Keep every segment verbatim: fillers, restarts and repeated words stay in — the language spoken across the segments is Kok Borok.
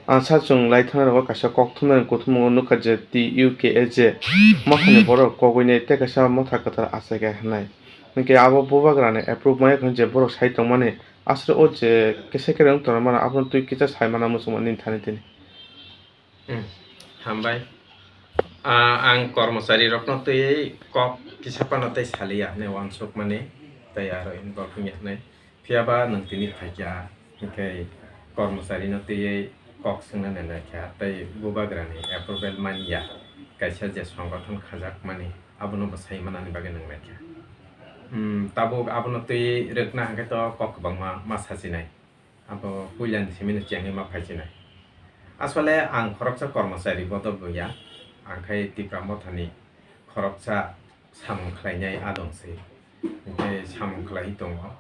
Ang sa chwng lai thangnairokno kaisa kok thumnani kuthumung nukha je T U K S J mothani borok kogwinai tei kaisa motha kwthar achaikha hwnwi. Hinkhe abo bubagrani approve maya hwn je borok sai tongmani aswk o je kisa kere wng tongmani abono twi kisa sai mana muchungmani nini thani tini. Hmm, hambai. Ah, ang kormochari rokno twiwi kok kisa phano tei saliya hwnwi uansukmani tei aro involve wngya hwnwi. Phiya ba nwng tini phaikha, hinkhe kormochari no twiwi kok swngna nai naikha tei bubagrani approval manya kaisa je songothon khajakmani abono bwsai manani bagwi nwng naikha. Hmm, tabuk abono twiwi rwkna hwnkhe to kok kwbangma ma sachinai. Abo puilani simi no chengwi ma phaisinai. Asole ang khoroksa kormochari bodol wngya, ang khai Tipra mothani khoroksa samung khlainai adong se, hinkhe samung khlaiwi tongo.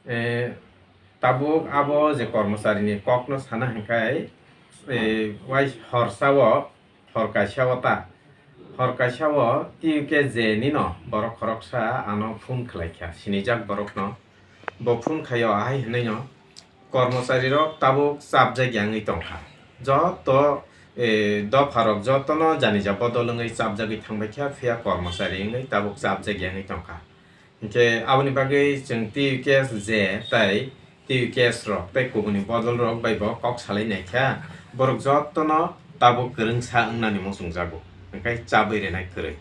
E, tabuk abo je kormocharini kokno sana hinkhe, e, wai horsao Hor kaisa o ta, hor kaisa o T U K J ni no borok khoroksa ano phone khlai kha, sinijak borokno. Bo phone khai o ahai hwnwi no, kormochari rok tabuk chapjak ya wngwi tong kha. Joto, eh, dopha rok joto no janija bodol wngwi chapjagwi thangbai kha, phiya kormochari wngwi tabuk chapjak ya wngwi tong kha. Hinkhe aboni bagwi chwng T U K S J tei T U K S rok tei kubuni bodol rok bai bo kok salai nai kha, borok jotono tabuk kwrwngsa wngnani muchungjago, hinkhe chabwi rwnai kwrwi.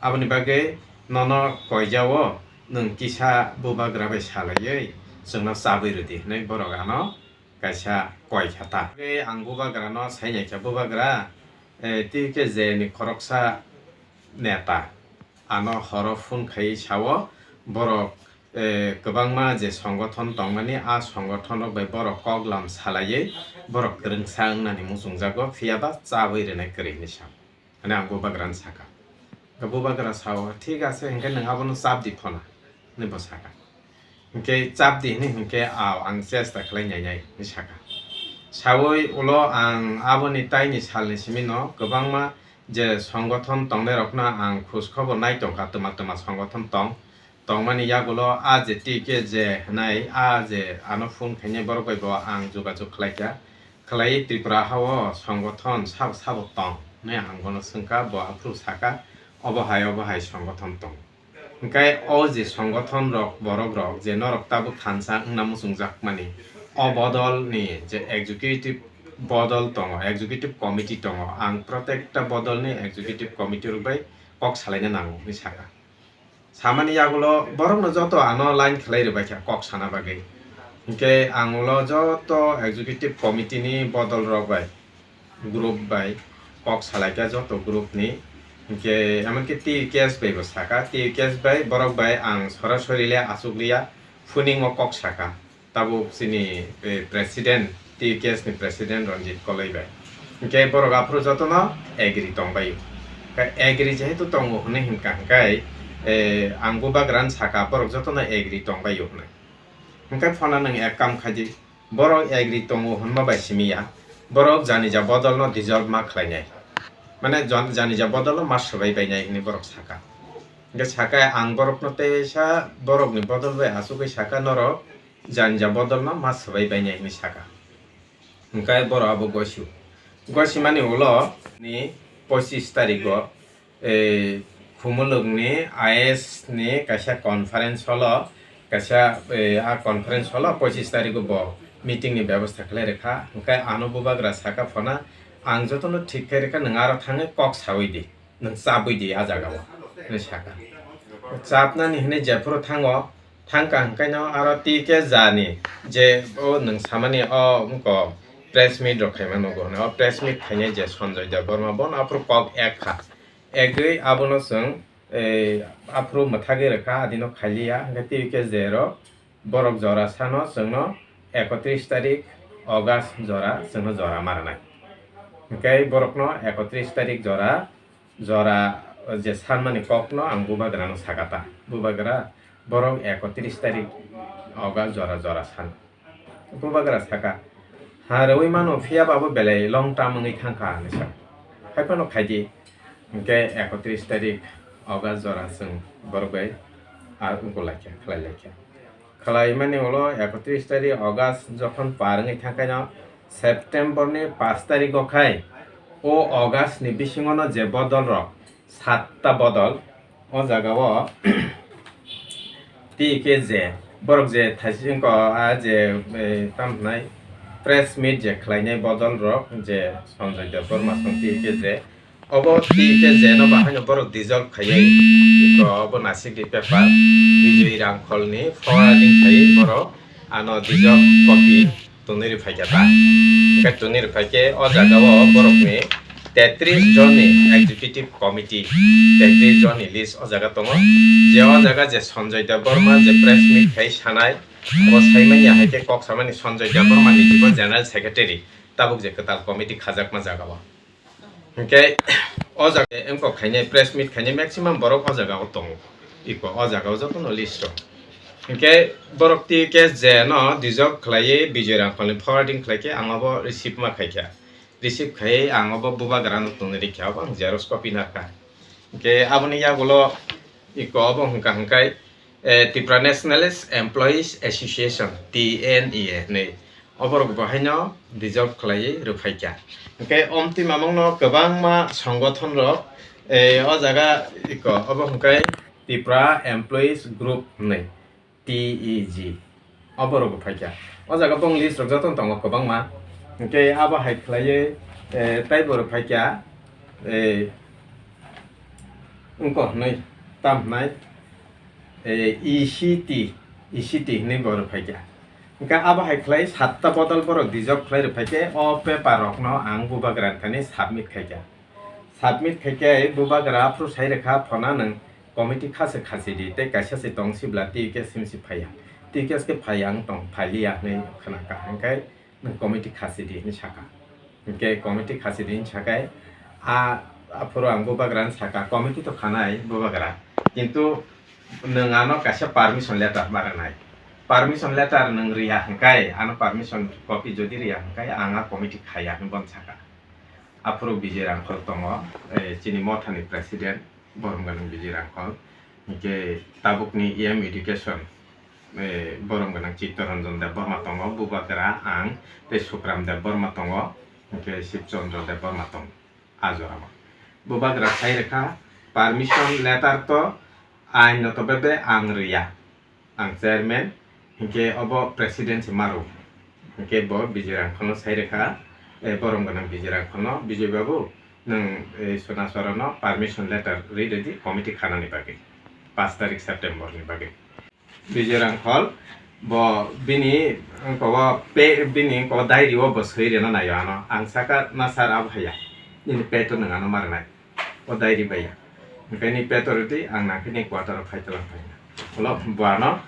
Aboni bagwi nono koijao nwng kisa bubagra bai salaiwi chwngno chabwi rwdi hwnwi borok ano kaisa koi kha ta. Tei ang bubagrano sai nai kha, bubagra, eh, T U K J ni khoroksa neta. Ano horo phone khai sao, borok, eh, kwbangma je songothon tongmani, a songothon rok bai borok koklam salaiwi borok kwrwngsa wngnani muchungjago, phiya ba chabwi rwnai kwrwi hinwi sao. Hwnwi ang bubagrano sakha. Bubagra sao, "Thik ase, hinkhe nwng abono chap di phona," hwnwi bo sakha. Hinkhe chap di hwnwi hinkhe, "Ao, ang chesta khlai nainai," hwnwi sakha. Saui ulo ang aboni taini salni simi no kwbangma je songothon tongnairokno ang khoj khobor nai tongkha, twma twma songothon tong, tongmani yagulo a je T K J hwnwi a je ano phone khainai borok bai bo ang jogajog khlaikha, khlaiwi Tripura ha o songothon sabo sabo tong hwnwi ang bono swngkha, bo aphuru sakha, "Obo hai, obo hai songothon tong." Hinkhe o je songothon rok, borok rok je norok tabuk thansa wngna muchungjakmani, o bodol ni je executive bodol tongo, executive committee tongo, ang protekta bodol ni executive committee rok bai kok salaina nango hwnwi sakha. Samani yagulo borokno joto ano line khlai rwbaikha kok sana bagwi. Hinkhe ang ulo joto executive committee ni bodol rok bai, group bai kok salaikha joto group ni. Hinkhe emonki T U K S bai bo sakha, T U K S bai borok bai ang sorasori le achukliya, phuning o kok sakha. Tabuk chini, eh, president, T U K S ni president Ranjit Koloi bai. Hinkhe borok aphuru jotono agree tongbaio. Khe agree jehetu tongo hwnwi hinkha hinkhe, eh, ang bubagrano sakha borok jotono agree tongbaio hwnwi. Hinkhe phano nwng ek kam khaidi, borok agree tongo hwnma bai simi ya, borok janija bodolno dissolve ma khlainai. Mane jan-, janija bodolno ma swbai bainai hwnwi borok sakha. Hinkhe sakha ang borokno teisa borokni bodol bai achugwi sakha norok janija bodolno ma swbai bainai hwnwi sakha. Hinkhe borok abo goisu. Goisimani ulo ni pochis tarigo, eh, Khumulwkni I S ni kaisa conference hall o, kaisa, eh, a conference hall o pochis tarigo bo meeting ni bebostha khlai rwkha. Hinkhe ano bubagra sakha phano, "Ang jotono thik khe rwkha, nwng aro thangwi kok saui di." Nwng chabwi di a jaga o, hwnwi sakha. Chapnani hwnwi jephuru thango, thangkha hwnkhaino aro T K jani je o nwng samani o wngkha press meet rok khaima nugo hwnwi. O press meet khainai je Sanjoy Debbarma bono aphuru kok ek kha. Egwi abono chwng, eh, aphuru mwthagwi rwkha, adino khailiya, hwnkhe T K J rok Borok jora sano chwngno ekotris tarik August jora chwngno jora ma rwnai. Hinkhe borokno ekotris tarik jora, jora je sanmani kokno ang bubagrano sakha ta. Bubagra, borok ekotris tarik August jora, jora san. Bubagra sakha, "Ha rwui mano, phiya ba bo belai long term wngwi thangkha," hinwi sa. Haiphano khaidi, hinkhe ekotris tarik August jora chwng borok bai a ungkulaikha, khlailaikha. Khlaimani ulo ekotris tarik August jokhon par wngwi thangkhaino September ni pash tarikh o khai o August ni bisingo no je bodol rok satta bodol o jaga o T K J borok je thaising ko a je, eh, tam hwnai press meet je khlainai bodol rok je Sanjay Debbarma song T K J obo T K J no bahai no borok dissolve khaiwi iko obo nasik di paper Bijoy Rangkhol ni forwarding khaiwi borok ano dissolve copy tonwi rw phaikha ta. Hwnkhe tonwi rw phaikhe o jaga o borokni tetris jonni executive committee, tetris jonni list o jaga tongo. Je o jaga je Sanjay Debbarma je press meet khai sanai, bo saimanya hai khe kok samani Sanjay Debbarma ni jibo general secretary, tabuk je kwtal committee khajakma jaga o. Hwnkhe o jaga wngkok khainai press meet khainai maximum borok o jaga o tongo. Iko o jaga o jotono list rok. Hwnkhe borok T K J no dissolve khlaiwi Bijoy Rangkhol ni forwarding khlaikhe ang obo receive ma khaikha. Receive khaiwi ang obo bubagra no tonwi rikha, obo ang xerox copy narwkha. Hwnkhe aboni yagulo iko obo hwnkha hwnkhe eh, Tripura Nationalist Employees Association, T N E A, hinwi oborok bo haino dissolve khlaiwi rwphaikha. Hwnkhe omtwi mamangno kwbangma songothon rok, eh, o jaga iko, obo hwnkhe Tripura Employees Group hinwi, T E G, oborok bo phaikha. O jaga bong list rok jotono tongo kwbangma. Hwnkhe abo hai khlaiwi, eh, taibo rwphaikha, eh, wngkor hinwi tam hinai, eh, E C T, E C T hinwi bo rwphaikha. Hwnkhe abo hai khlai satta bodol borok dissolve khlai rwphaikhe o paper rokno ang bubagra ni thani submit khaikha. Submit khaikhe bubagra aphuru sai rwkha, phona nwng committee kha se khasi di tei kaisa se tong sibla T K S simsi phaiya. T K S khe phaiya wng tong, phailiya hinwi khwnakha. Hwnkhe nwng committee khasi di hinwi sakha. Hwnkhe committee khasi di hinwi sakhai, a, aphuru ang bubagra ni sakha, committee to khanai bubagra, kintu nwng ano kaisa permission letter ma rwnai. Permission letter nwng riya hwnkhe, ano permission copy jodi riya hwnkhe, ang a committee khaiya hinwi bono sakha. Aphuru Bijoy Rangkhol tongo, eh, chini mothani president. Borom gwnang Bijoy Rangkhol, hwnkhe tabukni E M Education, eh, borom gwnang Chittaranjan Debbarma tongo, bubagra ang tei Sukram Debbarma tongo, hwnkhe Shivchandra Debbarma tongo, a jorao. Bubagra sai rwkha, permission letter to ain no to bebe ang rwya. Ang chairman, hinkhe obo president se maro. Hinkhe bo Bijoy Rangkholno sai rwkha, eh, borom gwnang Bijoy Rangkholno, "Bijoy babu, nwng, eh, Sonasora no permission letter rwi rwdi committee khanani bagwi, pash tarik September ni bagwi." Bijoy Rangkhol bo bini wngkha o pe-, bini wngkha o diary o bo swi rwna naio ano. Ang sakha, "Na sir, abo haiya, nini pet o nwng ano ma rwnai." O diary bai ya. Hwnkhe ni petor di ang nangkhe ni quarter o phai tlang phai na. Ulo buano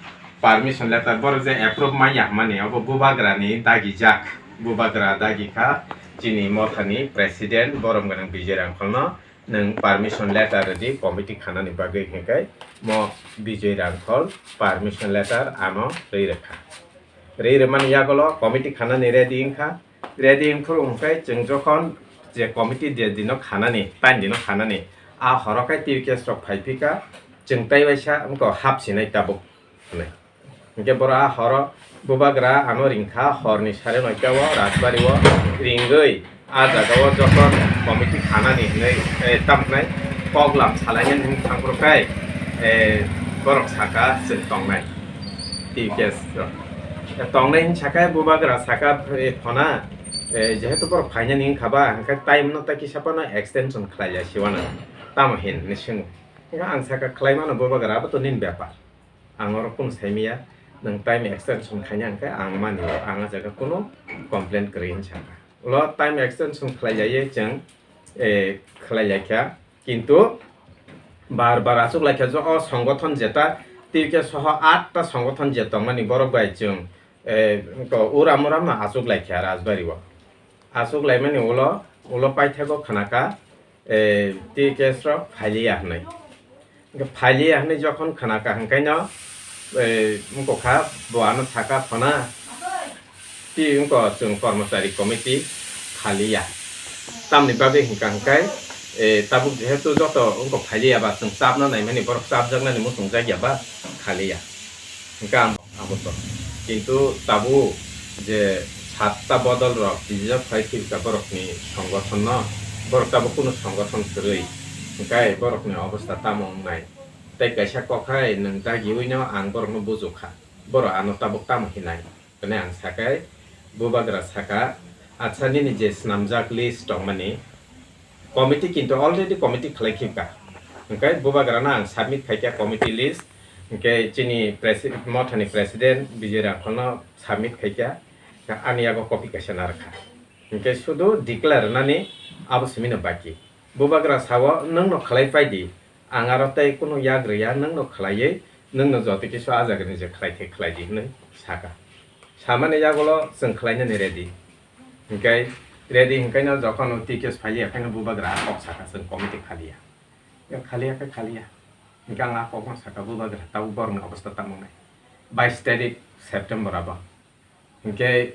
permission letter borok je approve manya hwnmani obo bubagra ni dagi jak. Bubagra dagi kha chini mothani president borom gwnang Bijoy Rangkholno nwng permission letter di committee khanani bagwi hwnkhe mo Bijoy Rangkhol permission letter ano rwi rwkha. Rwi rwmani yagulo committee khanani ready wngkha. Ready wngphuru hwnkhe chwng jokhon je committee je dino khanani, tain dino khanani, a horo khe T K S rok phai phika, chwng tai waisa wngkha hap sinai tabuk hwnwi. Hwnkhe borok a horo bubagra ano ringkha, horni sare noita o Rajbari o ringwi a jaga o jokhon committee khanani hwnwi, eh, tamkhnai kok lam salainani hwnwi thangphuru khe, eh, borok saka chwng tongnai. T K S rok. Tongnai hwn sakha bubagra sakha, eh, phona, eh, jehetu borok phainani wngkha ba, hwnkhe time no tei kisa phano extension khlai ya siwana. Tamo hin hinwi swngo. Hwnkhe ang sakha khlai mano bubagra abo to nini bepar. Ang oro kunu saimaya, nwng time extension khaina hwnkhe ang mani o, ang a jaga kunu complaint kwrwi hwn sakha. Ulo time extension khlai ya ye chwng, eh, khlai ya kha. Kintu bar bar achuk laikha je o songothon jeta T K soho atta songothon je tongmani borok bai chwng, eh, ko uram uram no achuk laikha Rajbari o. Achuk laimani ulo, ulo paithakgo khnakha, eh, T K S rok phailiya hwnwi. Hwnkhe phailiya hwnwi jokhon khnakha hwnkhe no, eh, wngkha bo ano sakha phona, Twi wngkha chwng kormochari committee khaliya. Tamni bagwi hwnkha hwnkhe, eh, tabuk jehetu joto wngkha khaliya ba chwng chapna naimani borok chapjaknani muchungjak ya ba khaliya. Hwnkhe ang abo to. Kintu tabuk je Satta bodol rok tijak phai khibika borokni songothon no, borok tabuk kunu songothon kwrwi, hwnkhe borokni obostha tamo wngnai? Tei kaisa kok hai nwng dagiwi no ang borokno bujukha, borok ano tabuk tamo hinai? Hwnwi ang sakai, bubagra saka, "Acha, nini je swnamjak list tongmani, committee kintu already committee khlai khibka." Hwnkhe bubagrano ang submit khaikha committee list, hwnkhe chini presi-, mothani president Bijay Rangkholno submit khaikha, ani yago copy kaisa narwkha. Hwnkhe sudu declare rwnani abo simino baki. Bubagra sao, "Nwngno khlai paidi, ang aro tei kunu yak rwya, nwngno khlaiwi nwngno joto kisu a jagani je khlai thai khlai di," hwnwi saka. Samani yagulo chwng khlainani ready. Hwnkhe ready hwnkhe no jokhon o T K S phaiya khe no bubagra kok saka, "Chwng committee khaliya." Ya khaliya khe khaliya. Hwnkhe ang a kokno saka, "Bubagra, tabuk borokni obostha tamo wngnai?" Bais tarik September abo. Hwnkhe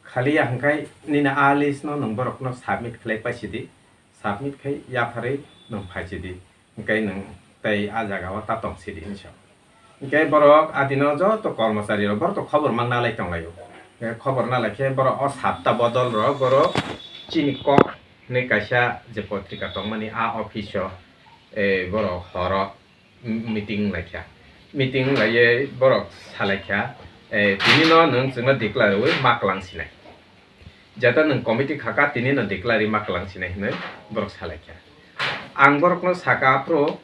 khaliya hwnkhe nini a list no nwng borokno submit khlai paisidi, submit khai yapharwi nwng phaisidi, hwnkhe nwng tei a jagao ta tongsidi hinwi sa. Hwnkhe borok adino joto kormochari rok borok to khobor mang nalai tonglaio. Hwnkhe khobor nalai khe borok o satta bodol rok borok chini kok hinwi kaisa je potrika tongmani a office o, eh, borok horo meeting wnglaikha. Meeting wnglaiywi borok salaikha, "Eh, tini no nwng chwngno declare rwui ma kwlang sinai. Jeta nwng committee khaka, tini no declare rwi ma kwlang sinai," hwnwi borok salaikha. Ang borokno saka, "Aphuru,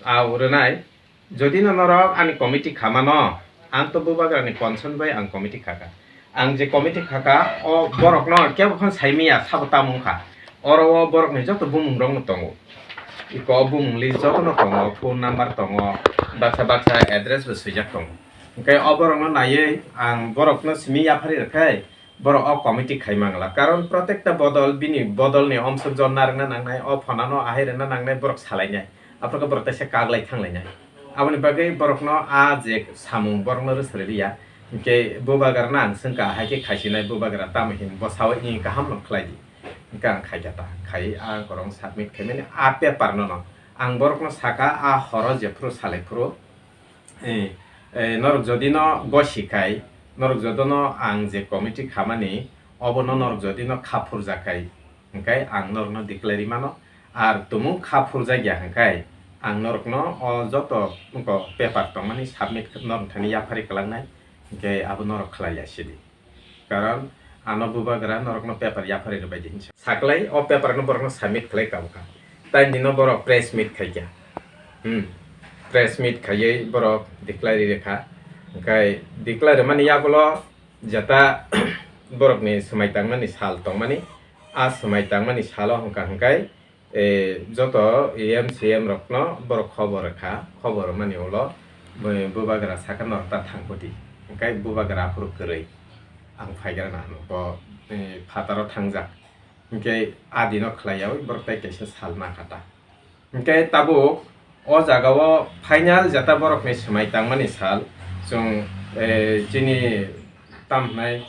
a rwnai, jodi no norok ani committee khamano, ang to bubagrani concern bai ang committee khaka." Ang je committee khaka, o borokno kebo phano saimiya, sabo tamo wngkha. Oro o borokni joto bumung rokno tongo. Iko o bumung list jotono tongo, phone number tongo, baksa baksa address bo swijak tongo. Hwnkhe o borokno naiwi ang borokno simi yaphari rwkhe, borok o committee khai mangla. Karon protekta bodol bini bodolni omsok jon narwkna nangnai, o phonano ahai rwna nangnai, borok salainai. Aphuru khe borok teisa kaglai thanglainai. Aboni bagwi borokno a je samung borokno rwsari liya. Hwnkhe bubagrano ang swngkha, "Hai khe khaisinai bubagra tamo hin, bo sao ini kaham no khlai di." Hwnkhe ang khaikha ta, khai a korong submit khaimani a paper no no. Ang borokno saka, a horo jephuru salai phuru, eh, eh, norok jodi no gosi khai, norok jotono ang je committee khamani, obono norok jodi no kha phurjak khai, hwnkhe ang norokno declare rwi mano. Ar tumung kha phurjak ya hwnkhe ang norokno o joto wngkha paper tongmani submit norok thani yaphari kwlangnai, hwnkhe abo norok khlai ya sidi. Karon ano bubagra norokno paper yaphari rwbai di hinsa. Saklai o paper no borokno submit khlai kabukha. Taini dino borok press meet khaikha. Hmm. Press meet khaiwi borok declare rwkha. Hwnkhe declare rwmani yagulo jeta borokni swmai tangmani sal tongmani, a swmai tangmani salo hwnkha hwnkhe, eh, joto E M C M rokno borok khobor rwkha, khobor rwmani ulo bu-, bubagra sakha, "Norok ta thangkudi." Hwnkhe bubagra aphuru kwrwi, "Ang phaigrana hwnwi bo, eh, phataro thangjak." Hwnkhe adino khlaiyaui borok tai kaisa sal mankha ta. Hwnkhe tabuk o jagao final jeta borokni swmai tangmani sal, chwng, eh, chini tam hwnai,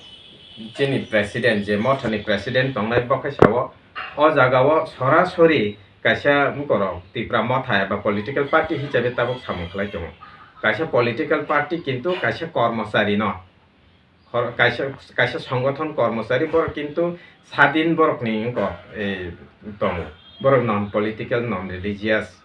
chini president, je mothani president tongnai, bo khe sao, o jagao sorasori kaisa borok Tipra motha eba political party hisabe tabuk samung khlai tongo. Kaisa political party kintu kaisa kormochari no, hor-, kaisa, kaisa songothon kormochari borok kintu sadin borokni wngkha, eh, tongo. Borok non political, non religious.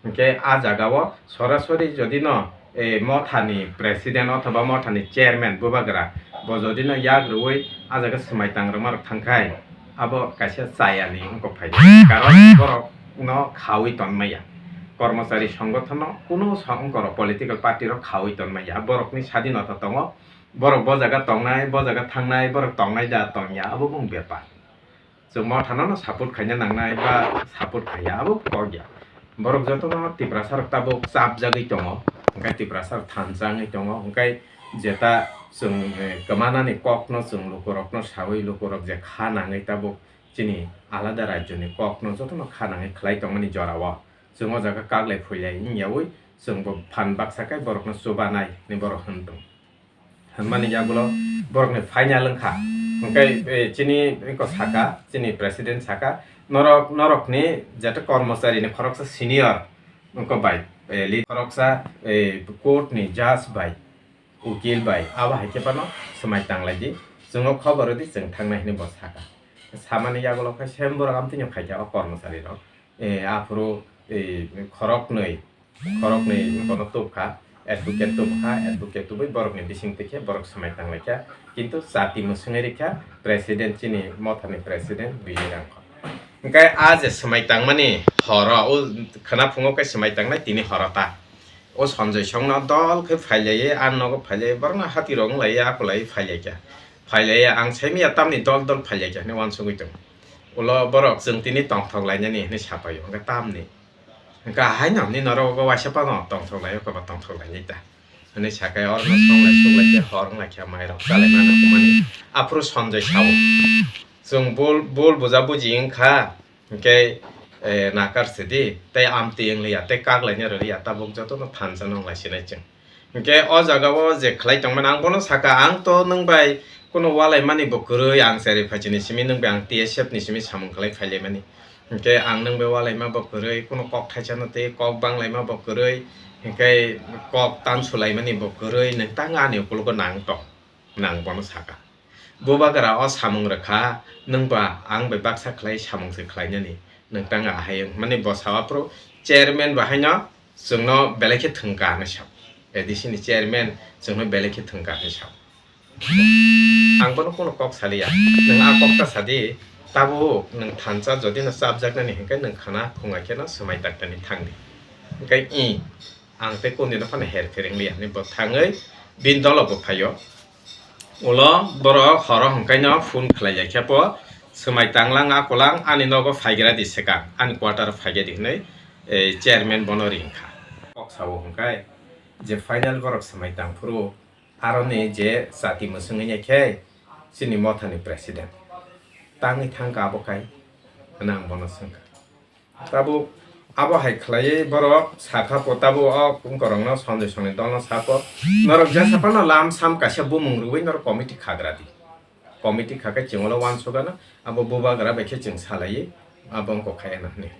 Hwnkhe a jagao sorasori jodi no, eh, mothani president othoba mothani chairman bubagra bo jodi no yak rwui a jaga swmai tang rwma rok thangkhai, abo kaisa chayani wngkha phai. Karon borok no khaui tonmaya. Kormochari songothon no kuno song wngkha rok political party rok khaui tonmaya. Borokni sadinota tongo. Borok bo jaga tongnai, bo jaga thangnai, borok tongnai da tongya, abo bung bepar. Chwng mothano no support khaina nangnai ba support khaiya, abo kok ya. Borok jotono Tiprasa rok tabuk chapjagwi tongo, hwnkhe Tiprasa rok thansa wngwi tongo, hwnkhe jeta chwng, eh, kwmanani kokno chwng lukurokno saui, lukurok je kha nangwi tabuk chini alada rajyoni kokno jotono kha nangwi khlai tongmani jorao chwng o jaga kaglai phuilai wngyaui chwngbo phan baksa khe borokno chubanai hinwi borok hwn tong. Hwnmani yagulo borokni final wngkha. Hwnkhe, eh, chini eko saka, chini president saka, "Norok, norokni jeta kormocharini khoroksa senior wngkha bai, eh, lead khoroksa, eh, court ni judge bai, ukil bai, abo hai khe phano swmai tanglai di. Chwngno khobor rwdi, chwng thangnai hwnwi bo sakha. Samani yagulo khe sem borok amtwino phaikha o kormosari rok. E, aphuru, e, khoroknwi, khoroknwi bono tubkha, advocate tubkha, advocate tubui borokni bising twi khe borok swmai tanglaikha. Kintu jati mwswngwi rikha president, chini mothani president Bijay Rangkhol. Hwnkhe a je swmai tangmani horo, o khwna phungo khe swmai tangnai tini horo ta. O Sanjay Songno dol khe phailaiwi, a nogo phailaiwi, borokno hati rok wnglaiwi, akulaiwi phailaikha. Phailaiwi ang saimanya tamni dol dol phailaikha hwnwi uansugwi tongo. Ulo borok chwng tini tongthok lainani hwnwi sapaio, hwnkhe tamni. Hwnkhe haino nini norok waisa phano tongthok laio, kobo tongthok lainai ta. Hwnwi sakai oro no songlai suklaikhe hor wnglaikha, mairok chalaimano hwnmani. Aphuru Sanjay sao, chwng bul, bul buja buji wngkha. Hwnkhe, eh, nakar sidi, tei amtwi wngliya, tei kak laina rwliya, tabuk jotono thansa nung lai sinai chwng. Hwnkhe o jaga o je khlai tongmani ang bono sakha, ang to nwng bai kuno walaimani bo kwrwi, ang chari phaichini simi nwng bai ang T S F ni simi samung khlai phailaimani. Hwnkhe ang nwng bai walaima bo kwrwi, kuno kok thaisano tei kok banglaima bo kwrwi, hwnkhe kok tansulaimani bo kwrwi, nwng tang ani ukologo nang tong, nang bono sakha. Bubagra o samung rwkha, nwng ba ang bai baksa khlai samung se khlainani, nwng tang ahai wng mani bo sao, aphuru chairman bo haino chwngno belai khe thwngkha hinwi sao, A D C ni chairman chwngno belai khe thwngkha hinwi sao. Ang bono kuno kok saliya, nwng a kok ta sadi, tabuk nwng thansa jodi no chapjaknani hwnkhe nwng khana phunga kheno swmai taktani thangdi. Hwnkhe i, ang tei kundino phano her phereng liya hinwi bo thangwi bini dolo bo phaio. Ulo borok horo hwnkaino phone khlai lai khe bo, swmai tanglang a kulang ani nogo phaigra di swkang, ani quarter phaiga di hinwi, eh, chairman bono ring kha. Kok sao hwnkai je final borok swmai tang phuru aroni je chati mwswngwi ya khe chini mothani president tangwi thangkha abo kai hwnwi ang bono swngkha. Tabuk abo hai khlaiwi borok sakha po, tabuk o wngkorokno Sanjay Songni dolno sako, norok jesa phano lam sam kaisa bumung rwui norok committee khagra di. Committee kha khe chwng ulo uansukgano, abo bubagra bai khe chwng salaiwi abo wngkok khai ano hwnwi.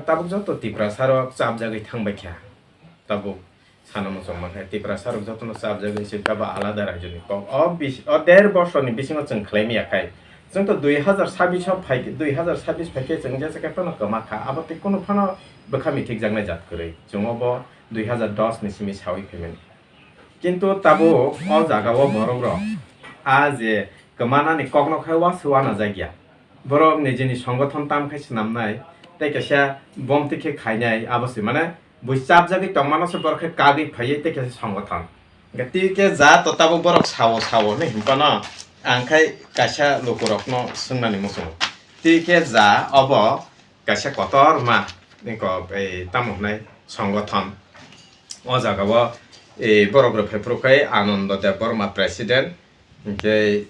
Tabuk joto Tiprasa rok chapjagwi thangbai kha. Tabuk sana muchung mankha, Tiprasa rok jotono chapjagwi se kabo alada rajyoni kok. O bis-, o der bosorni bisingo chwng khlai maya khai. Chwng to dui hazar sabbish o phai, dui hazar sabbish phai khe chwng jesa khe phano kwma kha. Abo tei kunu phano bwkha mithikjaknai jat kwrwi. Chwng obo dui hazar dos ni simi saui phaimani. Kintu tabuk o jaga o borok rok a je kwmanani kokno khai wa se uanajakya. Borok nijini songothon tam khai swnamnai, tei kaisa bomti khe khainai, abo se mane bui chapjagwi tongmano se borok khe kagwi phaiwi tei kaisa songothon. Hwnkhe twi khe ja to tabuk borok sao sao hinwi hinphano ang khai kaisa lukurokno swngnani muchungo. Twi khe ja obo kaisa kotorma niko, ei, tamo hwnai songothon. O jaga o, ei, borok rok phaiphuru khai Anando Debbarma president, hwnkhe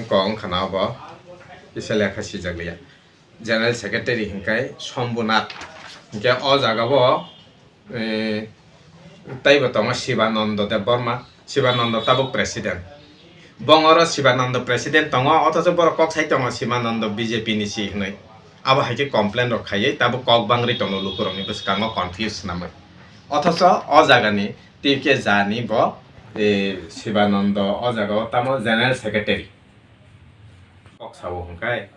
kok wngkha na obo kisa lekha sijak liya. General Secretary hwnkhe Shambhunath. Hwnkhe o jaga o, eh, teibo tongo Shivananda Debbarma, Shivananda tabuk president. Bongoro Shivananda president tongo, othocho borok kok sai tongo Shivananda B J P ni si hwnwi. Abo hai khe complain rok khaiwi tabuk kok bangri tongo lukurokni bwskango confuse swnamwi. Othocho o jagani T K jani bo, eh, Shivananda o jaga o tamo general secretary. Kok sao hwnkhe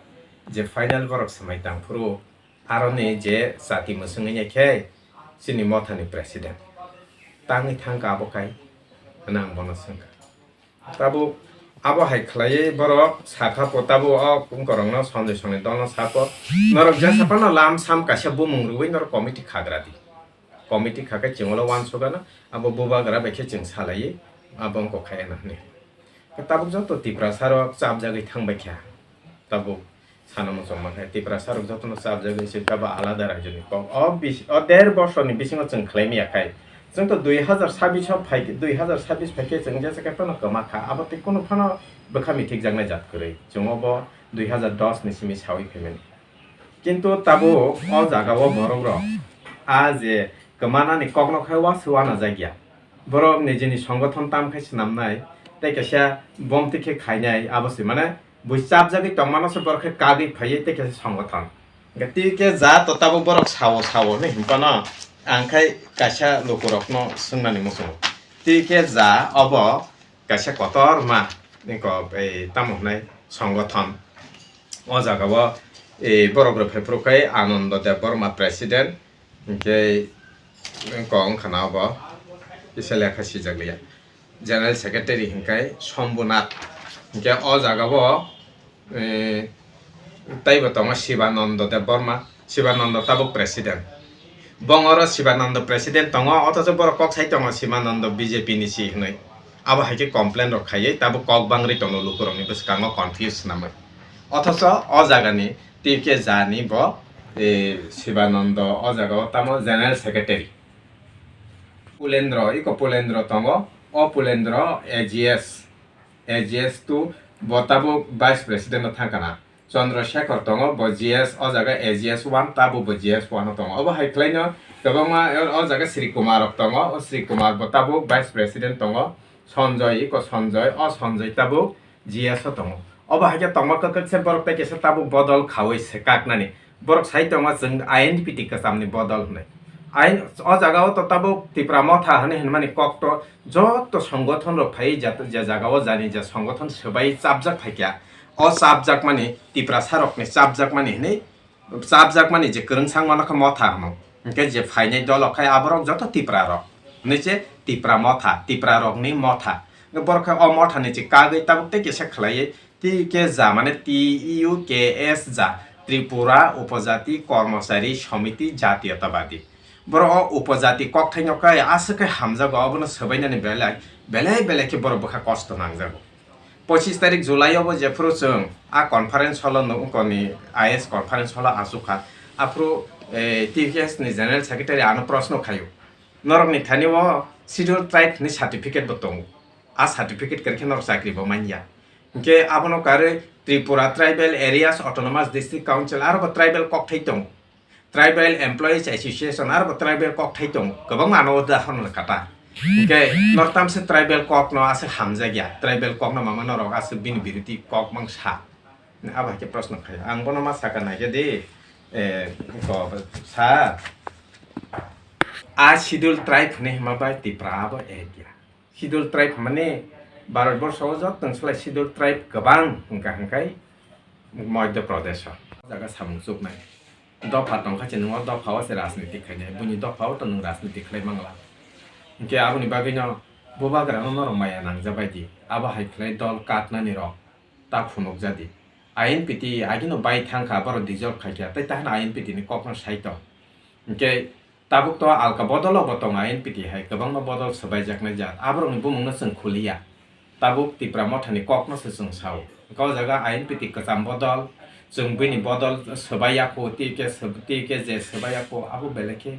je final borok swmai tang phuru aroni je chati mwswngwi ya khe chini mothani president tangwi thangkha abo kai hwnwi ang bono swngkha. Tabuk abo hai khlaiwi borok sakha po, tabuk o wngkorokno Sanjay Songni dolno sako, norok jesa phano lam sam kaisa bumung rwui norok committee khagra di. Committee kha khe chwng ulo uansukgano, abo bubagra bai khe chwng salaiwi abo wngkok khai ano hwnwi. Tabuk joto Tiprasa rok chapjagwi thangbai kha. Tabuk sana muchung mankha, Tiprasa rok jotono chapjagwi se kabo alada rajyoni kok. O bis-, o der bosorni bisingo chwng khlai maya khai. Chwng to dui hazar sabbish o phai, dui hazar sabbish phai khe chwng jesa khe phano kwma kha. Abo tei kunu phano bwkha mithikjaknai jat kwrwi. Chwng obo dui hazar dos ni simi saui phaimani. Kintu tabuk o jaga o borok rok a je kwmanani kokno khai wa se uanajakya. Borok nijini songothon tam khai swnamnai, tei kaisa bomti khe khainai, abo se mane bui chapjagwi tongmano se borok khe kagwi phaiwi tei kaisa songothon. Hwnkhe twi khe ja to tabuk borok sao sao hwnwi hinphano ang khai kaisa lukurokno swngnani muchungo. Twi khe ja obo kaisa kotorma niko, eh, tamo hwnai songothon. O jaga o, eh, borok rok phai phuru khe Anando Debbarma president, hinkhe kok wngkha na obo kisa lekha swijak liya. General Secretary hinkhe Shambhunath. Hinkhe o jaga o, eh, teibo tongo Shivananda Debbarma, Shivananda tabuk president. Bongoro Shivananda president tongo, othocho borok kok sai tongo Shivananda B J P ni si hinwi. Abo hai khe complain rok khaiwi tabuk kok bangri tongo lukurokni bwskango confuse swnamwi. Othocho o jagani T K jani bo, eh, Shivananda o jaga o tamo General Secretary. Pulendra, iko Pulendra tongo, o Pulendra A G S, A G S two bo tabuk Vice President no thangkana. Chandra Shekhar tongo, bo G S, o jaga A G S one, tabuk bo G S one o tongo. Obo hai khwlaino kwbangma o, o jaga Sri Kumar rok tongo, o Sri Kumar bo tabuk Vice President tongo. Sanjoy, iko Sanjoy, o Sanjoy tabuk G S o tongo. Obo hai khe tongma kwkak se borok tei kaisa tabuk bodol khaui se kaknani. Borok sai tongo chwng I N P T kwchamni bodol hwnwi. Ain, o jaga o to tabuk Tipra Motha hwnwi hwnmani kok to joto songothon rok phai je, je jaga o jani je songothon swbai chapjak phaikha. O chapjakmani Tiprasa rokni chapjakmani hwnwi chapjakmani je kwrwngsang mano khe Motha hwno. Hinkhe je phainai dolo khai aborok joto Tipra rok. Hwnwi se Tipra Motha, Tipra rokni Motha. Borok khe o Mothani je kagwi tabuk tei kisa khlaiwi T K ja mane T U K S ja, Tripura Upojati Kormochari Samiti Jatiyatawadi. Borok o upojati kokthaino khe aswk khe hamjago, obono swbainani belai, belai belai khe borok bwkha kosto nangjago. Pochis tarik July o bo jephuru chwng a conference hall o nukoni I S conference hall o achukha, aphuru, eh, T K S ni General Secretary ano proshno khaio, "Norokni thani o Scheduled Tribe ni certificate bo tongo, a certificate kwrwi khe norok chakri bo manya." Hinkhe abono karwi Tripura Tribal Areas Autonomous District Council aro bo tribal kokthai tongo. Tribal Employees Association, aro bo tribal kokthai tongo, kwbangma ano udahoron kata. Hinkhe norok tamse tribal kokno aswk hamjakya, tribal kokno mama norok aswk bini biruti kok mang sa. Abo hai khe proshno khaio. Ang bono ma sakha naikhe di, eh, ko sa, a Scheduled Tribe hwnwi hima bai Tipra abo ek ya. Scheduled Tribe mane Bharat borsho o joto swlai Scheduled Tribe kwbang hwnkha hwnkhe Madhya Pradesh o. O jaga samung chuknai. Dopha tongkha se nwng o dopha o se rajniti khainai. Buini dopha o to nwng rajniti khlai mangla. Hinkhe aboni bagwino bubagra no norok maya nangjabai di. Abo hai khlai dol katnani rok ta phunukjadi. I N P T agino bai thangkha, borok dissolve khaikha, tei tahano I N P T ni kokno saito. Hinkhe tabuk to alka bodolo bo tongo, I N P T hai kwbangma bodol swbaijaknai jat. Aborokni bumungno chwng khuliya. Tabuk Tipra Mothani kokno se chwng sao. Hinkhe o jaga I N P T kwcham bodol, chwng buini bodol swbaiya kho, tei khe swb-, tei khe je swbaiya kho, abo belai khe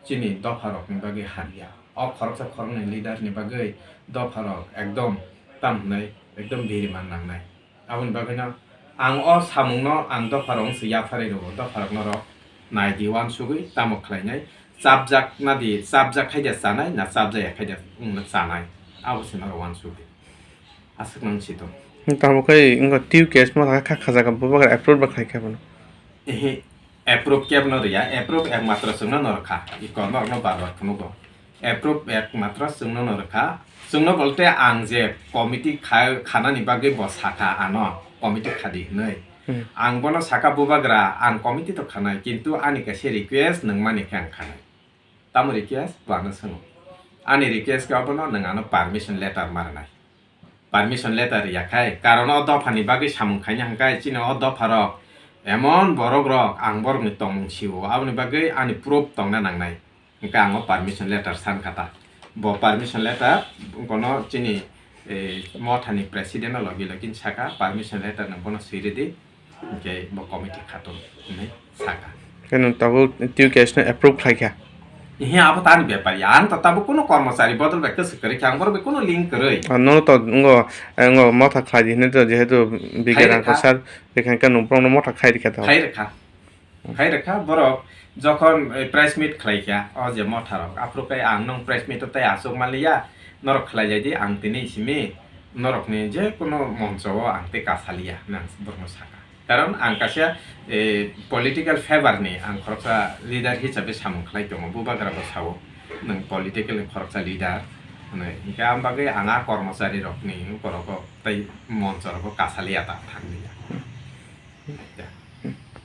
chini dopharokni bagwi hamya. O khoroksa khoroknwi leader ni bagwi dopharok ekdom tam hwnwi ekdom biriman nangnai. Aboni bagwino ang o samungno ang dopharok wngse yapharwi rwo, dopharok norok nai di uansugwi tamo khlainai, chapjak na di, chapjak khaida chanai na chapjaya khaida wngno chanai, abo se norok uansuk di. Aswk nang si tong. Tamo khe wngkha T U K S mo kha kha jaga bubagra approve ba khlai kha bono. Ehe, approve kebo no riya, approve ekmatro chwngno no rwkha. Iko norokno bar bar phunugo. Approve ekmatro chwngno no rwkha. Chwngno bolte ang je committee kha-, khanani bagwi bo sakha ano, committee khadi hwnwi. Hmm. Ang bono sakha, "Bubagra, ang committee to khanai, kintu ani kaisa request nwng mani khe ang khanai." Tamo request? Bo ano swngo. Ani request khe obono nwng ano permission letter ma rwnai. Permission letter riya khai, karon o dophani bagwi samung khaina hwnkhe chini o dopharok emon borokrok ang borokni tongmung sio, aboni bagwi ani proof tongna nangnai. Hwnkhe ang o permission letter san kha ta. Bo permission letter bono chini, eh, mothani president o logi logi saka, "Permission letter no bono swi rwdi." Hwnkhe bo committee khatung hwnwi sakha. Khe nwng tabuk T U K S no approve khlai kha? Ehe, abo tani bepar ya. Ang to tabuk kuno kormochari bodol bai kwswk kwrwi kha, ang borok bai kuno link kwrwi. Ah, nono to wngkha, wngkha motha khlai di hwnwi to, jehetu Bigyan Khai rwkha. Rangkha sir, bekhai khe nwng borokno motha khai rikha to. Khai rwkha. Khai rwkha borok jokhon, eh, press meet khlai kha, o je motha rok. Aphuru khe ang nwng press meet o tei achuk manliya, norok khlai lai di, ang tini simi norokni je kuno moncho o ang tei kasaliya, nang borokno sakha. Karon ang kaisa, eh, political favor ni ang khoroksa leader hisabe samung khlai tongo, bubagra bo sao, nwng political ni khoroksa leader, Hwnwi hinkhe ang bagwi ang a kormochari rokni borok tei moncho rogo kasaliya ta thanglia.